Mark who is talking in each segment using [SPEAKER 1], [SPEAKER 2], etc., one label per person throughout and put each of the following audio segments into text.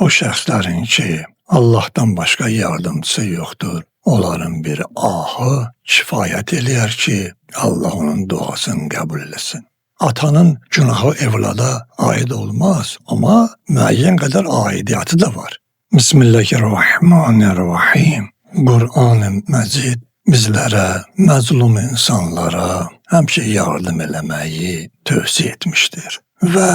[SPEAKER 1] O şəxslərin ki, Allahdan başqa yardımçısı yoxdur, onların bir ahı kifayət eləyər ki, Allah onun duasını qəbul eləsin. Atanın günahı evlada aid olmaz, amma müəyyən qədər aidiyyatı da var. Bismillahirrahmanirrahim. Qur'an-ı Məcid bizlərə, məzlum insanlara həmişə yardım eləməyi tövsiyə etmişdir. Və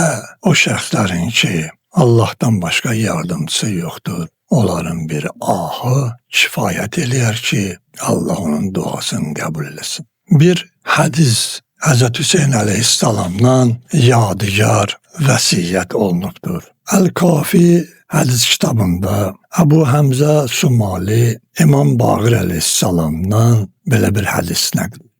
[SPEAKER 1] o şəxslərin ki, Allahdan başqa yardımçısı yoxdur, onların bir ahı kifayət eləyər ki, Allah onun duasını qəbul eləsin. Bir hədis Həzrət Hüseyn əleyhissalamdan yadigar vəsiyyət olunubdur. Əl-Kafi hədis kitabında Əbu Həmzə Sumali İmam Baqir əleyhissalamdan belə bir hədis nəql edir.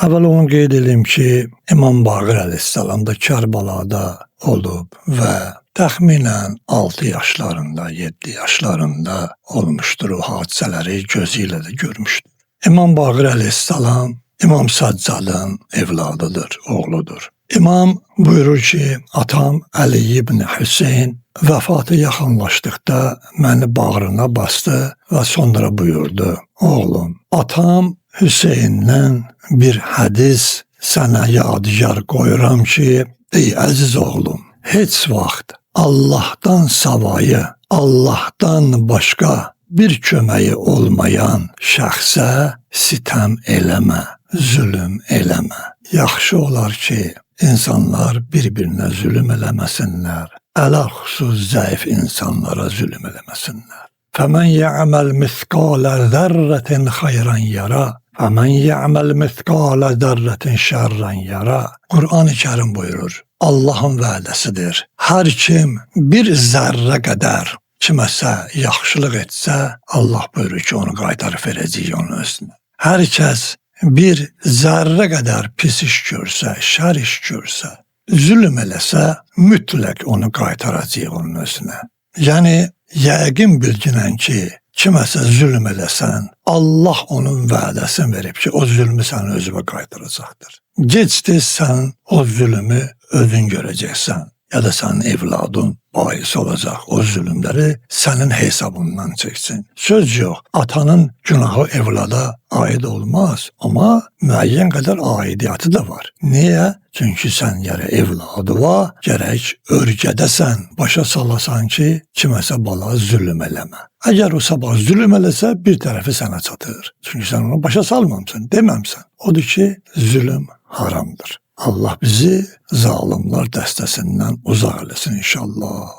[SPEAKER 1] Əvvəl onu qeyd edim ki, İmam Baqir əleyhissalam da Kərbalada olub və təxminən 6 yaşlarında, 7 yaşlarında olmuşdur, o hadisələri gözü ilə də görmüşdür. İmam Baqir əleyhissalam İmam Səccadın evladıdır, oğludur. İmam buyurur ki, atam Əli ibn Hüseyn vəfatı yaxınlaşdıqda məni bağrına bastı və sonra buyurdu: Oğlum, atam Hüseyndən bir hədis sənə yadigar qoyuram ki, ey əziz oğlum, heç vaxt Allahdan savayı, Allahdan başqa bir köməyi olmayan şəxsə sitəm eləmə, zülüm eləmə. Yaxşı olar ki, insanlar bir-birinə zülüm eləməsinlər. Ələxüsus zəif insanlara zülüm eləməsinlər. Fəmən ya'məl misqalə zərrətin xeyran yara, fəmən ya'məl misqalə zərrətin şərrən yara. Qur'an-ı Kərim buyurur, Allahın vədəsidir. Hər kim bir zərrə qədər kiməsə yaxşılıq etsə, Allah buyurur ki, onu qaytarıb verəcək onun özünə. Hər kəs bir zərrə qədər pis iş görsə, şər iş görsə, zülm eləsə, mütləq onu qaytaracaq onun özünə. Yəni, yəqin bilginən ki, kiməsə zülm eləsən, Allah onun vədəsini verib ki, o zülmü sənin özünə qaytaracaqdır. Gec-tez sən o zülmü özün görəcəksən, ya da sənin evladın bahis olacaq o zülmləri sənin hesabından çəksin. Söz yox, atanın günahı evlada aid olmaz, amma müəyyən qədər aidiyyatı da var. Niyə? Çünki sən gərək evladıva, gərək örgədəsən, başa salasan ki, kiməsə bala zülm eləmə. Əgər o sabah zülm eləsə, bir tərəfi sənə çatır. Çünki sən onu başa salmamısan, deməmsən. Odur ki, zülm haramdır. Allah bizi zalimlar dəstəsindən uzaq eləsin inşallah.